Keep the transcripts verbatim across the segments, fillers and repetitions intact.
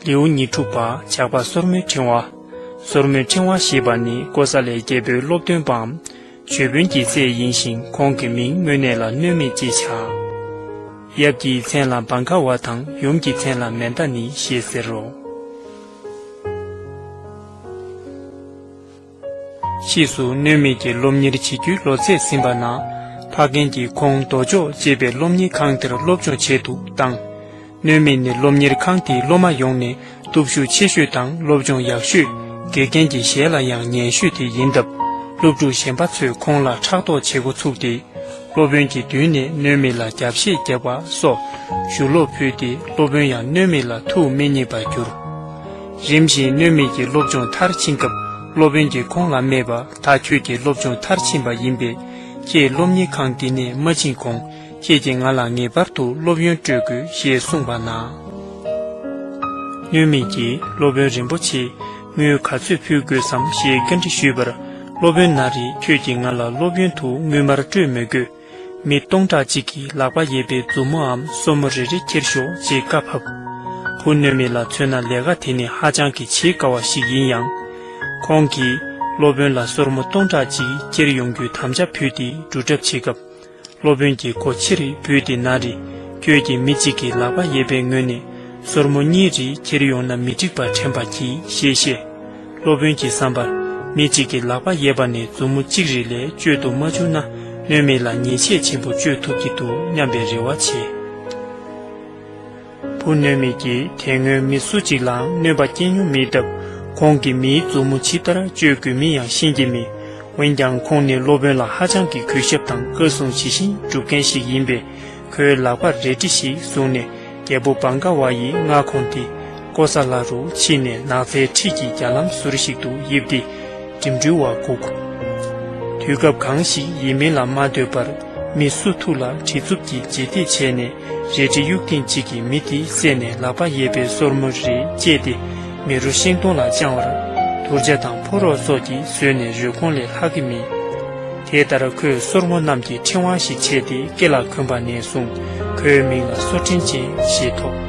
ལེའུ་ཉེར་དྲུག་པ། ཇག་པ་སོར་མོའི་ཕྲེང་བ། སོར་མོའི་ཕྲེང་བ་ཞེས་པ་ནི་ཀོ་ས་ལའི་རྒྱལ་པོའི་སློབ་སྟོན་པའམ་བྱོས་དཔོན་གྱི་སྲས་ཡིན་ཞིང་། ཁོང་གི་མིང་དངོས་གནས་ལ་གནོད་མེད་ཅེས་བྱ། ཡབ་ཀྱི་མཚན་ལ་བང་ཀ་བ་དང་ཡུམ་གྱི་མཚན་ལ་མན་ད་ནི་ཞེས་ཟེར་རོ། ཕྱིས་སུ་གནོད་མེད་ཀྱིས་སློབ་གཉེར་བྱེད་རྒྱུའི་ལོ་ཚད་ཟིན་པ་ན། ཕ་རྒན་གྱིས་ཁོང་རྡོ་ཅོག་ཅེས་པའི་སློབ་གཉེར་ཁང་དེར་སློབ་སྦྱོང་བྱེད་དུ་བཏང་། གནོད་མེད་ནི་སློབ་གཉེར་ཁང་དེའི་སློབ་མ་ཡོངས་ནས་སྟོབས་ཤུགས་ཆེ་ཤོས་དང་སློབ་སྦྱོང་ཡག་ཤོས། དགེ་རྒན་གྱི་ཞལ་ལ་ཡང་ཉན་ཤོས་དེ་ཡིན་སྟབས། སློབ་ཕྲུག་གཞན་པ་ཚོས་ཁོང་ལ་ཕྲག་དོག་བྱེད་འགོ་ཚུགས་ཏེ། སློབ་དཔོན་གྱི་མདུན་ནས་གནོད་མེད་ལ་རྒྱབ་བཤད་བརྒྱབ་པ་སོགས་ཞུ་ལོག་ཕུལ་ཏེ། སློབ་དཔོན་ཡང་གནོད་མེད་ལ་ཐུགས་མི་མཉེས་པར་གྱུར། རིམ་བཞིན་གནོད་མེད་ཀྱི་སློབ་སྦྱོང་མཐར་ཕྱིན་སྐབས། སློབ་དཔོན་གྱིས་ཁོང་ལ་སྨྲས་པ། ད་ཁྱོད་ཀྱི་སློབ་སྦྱོང་མཐར་ཕྱིན་པ་ཡིན་པས། ཁྱེད་སློབ་གཉེར་ཁང་འདི་ནས་མ་ཕྱིན་གོང་། ཁྱེད་ཀྱིས་ང་ལ་ངེས་པར་དུ་སློབ་ཡོན་སྤྲོད་དགོས་ཞེས་གསུངས་པ་ན། གནོད་མེད་ཀྱིས་སློབ་དཔོན་རིན་པོ་ཆེ། དངུལ་ག་ཚོད་ཕུལ་དགོས་སམ་ཞེས་བཀའ་འདྲི་ཞུས་པར། སློབ་དཔོན་ན་རེ། ཁྱོད་ཀྱིས་ང་ལ་སློབ་ཡོན་དུ་དངུལ་སྨར་སྤྲོད་མི་དགོས། མི་སྟོང་ཕྲག་གཅིག་གིས་ལག་པ་གཡས་པའི་མཛུབ་མོའམ་སོར་མོ་རེ་རེ་ཁྱེར་ཤོག་ཅེས་བཀའ་ཕབ། བུ་གནོད་མེད་ལ་མཚོན་ན་ལས་ཀ་དེ་ནི་ཧ་ཅང་གི་བྱེད་དཀའ་བ་ཞིག་ཡིན་ཡང་། ཁོང་གིས་སློབ་དཔོན་ལ་སོར་མོ་སྟོང་ཕྲག་གཅིག་ཁྱེར་ཡོང་རྒྱུའི་དམ་བཅའ་ཕུལ་ཏེ་སྒྲུབ་གྲབས་བྱེད་སྐབས། སློབ་དཔོན་གྱིས་ཁོ་ཕྱིར་བུད་དེ་ན་རེ། ཁྱོད་ཀྱིས་མི་གཅིག་གི་ལག་པ་གཡས་པའི་ངོས་ནས་སོར་མོ་གཉིས་རེ་ཁྱེར་ཡོང་ན་མི་འགྲིག་པ་དྲན་པ་གྱིས་ཞེས་བཤད། སློབ་དཔོན་གྱི་བསམ་པར། མི་གཅིག་གི་ལག་པ་གཡས་པ་ནས་མཛུབ་མོ་གཅིག་རེ་ལས་གཅོད་དུ་མ་བཅུག་ན། གནོད་མེད་ལ་ཉེས་ཆད་ཆེན་པོ་གཅོད་ཐུབ་ཀྱི་འདུག་སྙམ་པའི་རེ་བ་བྱས། བུ་གནོད་མེད་ཀྱིས་དེ་སྔོན་མི་སུ་གཅིག་ལའང་གནོད་པ་སྐྱེལ་མྱོང་མེད་སྟབས། ཁོང་གིས་མིའི་མཛུབ་མོ་ཇི་ལྟར་གཅོད་དགོས་མིན་ཡང་ཤེས་ཀྱི་མེད། འོན་ཀྱང་ཁོང་ནི་སློབ་དཔོན་ལ་ཧ་ཅང་གི་གུས་ཞབས་དང་བཀའ་གསུང་ཇི་བཞིན་སྒྲུབ་མཁན་ཞིག་ཡིན་པས། ཁོའི་ལག་པར་རལ་གྲི་ཞིག་བཟུང་ནས། རྒྱལ་པོ་བང་ཀ་བ་ཡི་མངའ་ཁོངས་ཏེ། ཀོ་ས་ལ་རུ་ཕྱིན་ནས་ནགས་ཚལ་འཁྲིས་ཀྱི་རྒྱ་ལམ་ཟུར་ཞིག་ཏུ་ཡིབ་སྟེ། འགྲིམ་འགྲུལ་བ་སྒུག། དུས་སྐབས་གང་ཞིག་ཡིན་མིན་ལ་མ་ལྟོས་པར། མི་སུ་ཐུག་ལ་གྲི་འཚུབ་ཀྱིས་རྗེས་འདེད་བྱས་ནས། རལ་གྲི་གཡུག་ཐེངས་གཅིག་གིས་མི་དེའི་སྲས་ནས་ལག་པ་གཡས་པའི་སོར་མོ་རེ་བཅད་དེ། མེ་རོ་ཤིང་སྡོང་ལ་བཅང་བར། དུར་བྱ་དང་ཕོ་རོག་སོགས་ཀྱིས་ཟོས་ནས་རུས་གོང་ལས་ལྷག་གི་མེད། དེ་ལྟར་ཁོས་སོར་མོ་རྣམས་ཀྱི་ཕྲེང་བ་ཞིག་བྱས་ཏེ་སྐེ་ལ་གོན་པ་ནས་བཟུང་། ཁོའི་མིང་ལ་སོར་ཕྲེང་ཅན་ཞེས་ཐོགས།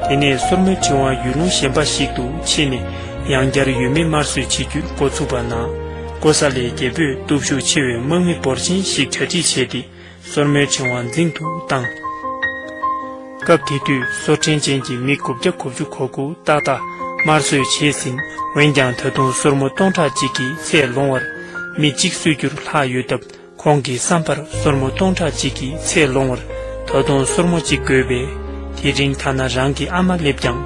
དེ་ནས་སོར་མོའི་ཕྲེང་བ་ཡུལ་ལུང་གཞན་པ་ཞིག་ཏུ་ཕྱིན་ནས། ཡང་བསྐྱར་ཡུལ་མི་དམར་གསོད་བྱེད་རྒྱུ་འགོ་ཚུགས་པ་ན། ཀོ་ས་ལའི་རྒྱལ་པོས་སྟོབས་ཤུགས་ཆེ་བའི་དམག་མི་འབོར་ཆེན་ཞིག་གྲ་སྒྲིག་བྱས་ཏེ། སོར་མོའི་ཕྲེང་བ་འཛིང་དུ་བཏང་། སྐབས་དེ་དུས་སོར་ཕྲེང་ཅན་གྱི་མི་དགུ་བརྒྱ་དགུ་བཅུ་གོ་དགུ་ཏག་ཏག་དམར་གསོད་བྱས་ཟིན། འོན་ཀྱང་ད་དུང་སོར་མོ་སྟོང་ཕྲག་གཅིག་གི་ཚད་ལོངས་བར་མི་གཅིག་གསོད་རྒྱུར་ལྷག་ཡོད་སྟབས། ཁོང་གི་བསམ་པར་སོར་མོ་སྟོང་ཕྲག་གཅིག་གི་ཚད་ལོངས་བར་ད་དུང་སོར་མོ་གཅིག་དགོས་པས། དེ་རིང་ཐ་ན་རང་གི་ཨ་མ་སླེབས་ཀྱང་།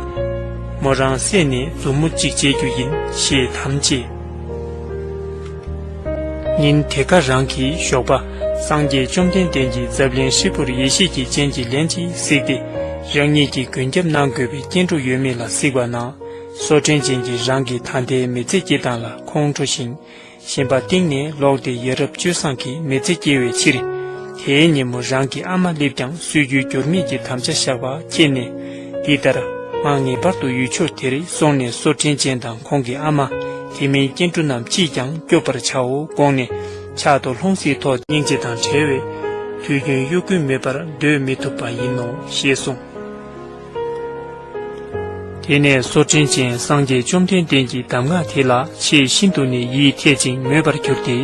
མོ་རང་བསད་ནས་མཛུབ་མོ་གཅིག་བཅད་རྒྱུ་ཡིན་ཞེས་དམ་བཅས། ཉིན་དེ་ཁར་རང་གི་ཞོགས་པ། སངས་རྒྱས་བཅོམ་ལྡན་འདས་ཀྱི་འཛབ་གླིང་ཧྲིལ་པོར་ཡེ་ཤེས་ཀྱི་སྤྱན་གྱིས་ལན་གཅིག་གཟིགས་ཏེ། རང་ཉིད་ཀྱི་མགོན་སྐྱབས་གནང་དགོས་པའི་སྐྱེ་འགྲོ་ཡོད་མེད་ལ་གཟིགས་པ་ན། སོར་ཕྲེང་ཅན་གྱིས་རང་གི་ད་ལྟའི་མི་ཚེ་སྐྱེལ་སྟངས་ལ་ཁོང་ཁྲོ་ཞིང་། ཞེན་པ་གཏིང་ནས་ལོག་སྟེ་ཡ་རབས་སྤྱོད་བཟང་གི་མི་ཚེ་སྐྱེལ་བའི་ཕྱིར། དེའི་ཉིན་མོ་རང་གི་ཨ་མ་སླེབས་ཀྱང་གསོད་རྒྱུ་འགྱུར་མེད་ཀྱི་དམ་བཅའ་བཞག་པ་མཁྱེན་ནས། འདི་ལྟར། ང་ངེས་པར་དུ་ཡུལ་ཕྱོགས་དེར་སོང་ནས་སོར་ཕྲེང་ཅན་དང་ཁོང་གི་ཨ་མ། དེ་མིན་སྐྱེ་འགྲོ་རྣམས་ཅིས་ཀྱང་སྐྱོབ་པར་བྱའོ་དགོངས་ནས། ཕྱག་ཏུ་ལྷུང་བཟེད་ཐོགས། སྙིང་རྗེ་དང་བྲལ་བའི་དུས་རྒྱུན་གཡོ་འགུལ་མེད་པར་སྡོད་མི་ཐུབ་པ་ཡིན་ནོ་ཞེས་གསུངས། དེ་ནས་སོར་ཕྲེང་ཅན་སངས་རྒྱས་བཅོམ་ལྡན་འདས་ཀྱི་གདམས་ངག་དེ་ལ་ཆེས་ཤིན་ཏུ་ནས་ཡིད་འཐད་ཅིང་མོས་པར་གྱུར་ཏེ།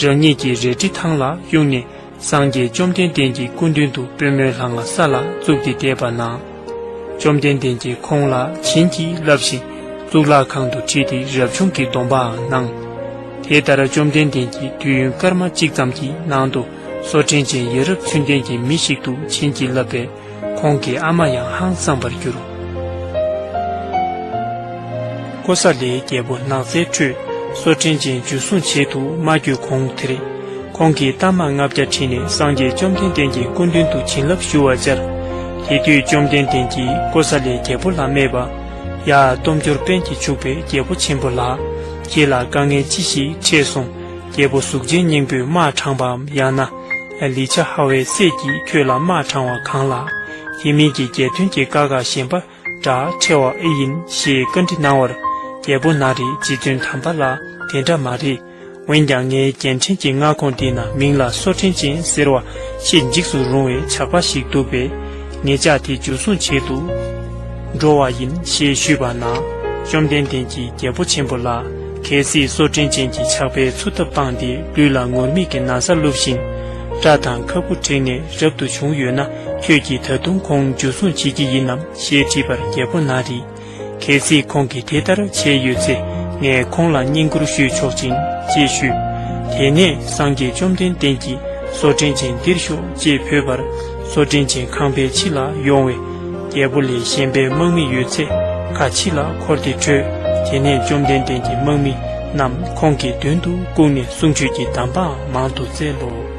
རང་ཉིད་ཀྱི་རལ་གྲི་ཐང་ལ་གཡུགས་ནས། སངས་རྒྱས་བཅོམ་ལྡན་འདས་ཀྱི་སྐུ་མདུན་དུ་པུས་མོའི་ལྷ་ང་ས་ལ་བཙུགས་ཏེ་བསྡད་པ་ན། བཅོམ་ལྡན་འདས་ཀྱིས་ཁོང་ལ་བྱིན་གྱིས་བརླབས་ཤིང་གཙུག་ལག་ཁང་དུ་ཁྲིད་དེ་རབ་བྱུང་གི་སྡོམ་པའང་གནང་། དེ་ལྟར་བཅོམ་ལྡན་འདས་ཀྱིས་དུས་ཡུན་སྐར་མ་གཅིག་ཙམ་གྱི་ནང་དུ་སོར་ཕྲེང་ཅན་ཡ་རབས་ཚུལ་ལྡན་གྱི་མི་ཞིག་ཏུ་བྱིན་གྱིས་བརླབས་པས། ཁོང་གི་ཨ་མ་ཡང་ཧང་སངས་པར་གྱུར། ཀོ་ས་ལའི་རྒྱལ་པོ་ནགས་ཚལ་ཁྲོད་སོར་ཕྲེང་ཅན་འཇུ་བཟུང་བྱེད་དུ་མ་བསྐྱོད་གོང་དེར། ཁོང་གིས་རྟགས་མ་ལྔ་བརྒྱ་བྲིས་ནས་སངས་རྒྱས་བཅོམ་ལྡན་འདས་ཀྱི་སྐུ་མདུན་དུ་བྱིན་རླབས་ཞུ་བར་བཅར། དེ་དུས་བཅོམ་ལྡན་འདས་ཀྱིས་ཀོ་ས་ལའི་རྒྱལ་པོ་ལ་སྨྲས་པ། ཡ། སྟོབས་འབྱོར་དཔལ་གྱིས་ཕྱུག་པའི་རྒྱལ་པོ་ཆེན་པོ་ལགས། ཁྱེད་ལ་དཀའ་ངལ་ཅི་ཞིག་འཕྲད་སོང་། རྒྱལ་པོ་གཟུགས་ཅན་སྙིང་པོས་དམག་དྲངས་པའམ། ཡང་ན། ལི་ཆ་ཧ་ཝའི་སྲས་ཀྱིས་ཁྱོད་ལ་དམག་དྲངས་པ་གང་ལགས། དེ་མིན་གྱི་རྒྱལ་དོན་གྱི་དཀའ་ཁག་གཞན་པ་འདྲ་འཕྲད་པ་ཨེ་ཡིན་ཞེས་བཀའ་འདྲི་གནང་བར། རྒྱལ་པོ་ན་རེ་རྗེ་བཙུན་དམ་པ་ལགས། དེ་འདྲ་མ་རེད། འོན་ཀྱང་ངའི་རྒྱལ་ཕྲན་གྱི་མངའ་ཁོངས་འདི་ན་མིང་ལ་སོར་ཕྲེང་ཅན་ཟེར་བ་ཆེས་འཇིགས་སུ་རུང་བའི་ཇག་པ་ཞིག་འདུག་པས། ངེད་ཅག་དེ་འཇུ་བཟུང་བྱེད་དུ་ འགྲོ་བ་ཡིན་ཞེས་ཞུས་པ་ན། བཅོམ་ལྡན་འདས་ཀྱིས་རྒྱལ་པོ་ཆེན་པོ་ལགས། གལ་སྲིད་སོ་ཕྲེང་ཅན་གྱི་ཆགས་པའི་ཚུལ་ཐབས་སྤངས་ཏེ་ལུས་ལ་ངུར་སྨྲིག་གི་ན་བཟའ་བཀླུབས་ཤིང་། སྐྲ་དང་ཁ་སྤུ་བྲེགས་ནས་རབ་ཏུ་བྱུང་ཡོད་ན། ཁྱོད་ཀྱིས་ད་དུང་ཁོང་འཇུ་བཟུང་བྱེད་ཀྱི་ཡིན་ནམ་ཞེས་དྲིས་པར་རྒྱལ་པོ་ན་རེ། གལ་སྲིད་ཁོང་གིས་དེ་ལྟར་བྱས་ཡོད་ཚེ། ངས་ཁོང་ལ་བསྙེན་བཀུར་ཞུས་ཆོག་ཅིང་ཅེས་ཞུས། དེ་ནས་སངས་རྒྱས་བཅོམ་ལྡན་འདས་ཀྱིས། སོ་ཕྲེང་ཅན་འདིར་ཤོག་ཅེས་བོས་པར། སོ་ཕྲེང་ཅན་ཁང་པའི་ཕྱི་ལ་ཡོང་བས། རྒྱལ་པོ་ལས་གཞན་པའི་དམག་མི་ཡོད་ཚད་ཁ་ཕྱི་ལ་འཁོར་ཏེ་བྲོས། དེ་ནས་བཅོམ་ལྡན་འདས་ཀྱི་དམག་མི་རྣམས་ཁོང་གི་མདུན་དུ་བཀུག་ནས་གསུང་ཆོས་ཀྱི་གདམས་པའང་མང་དུ་སྩལ་ལོ།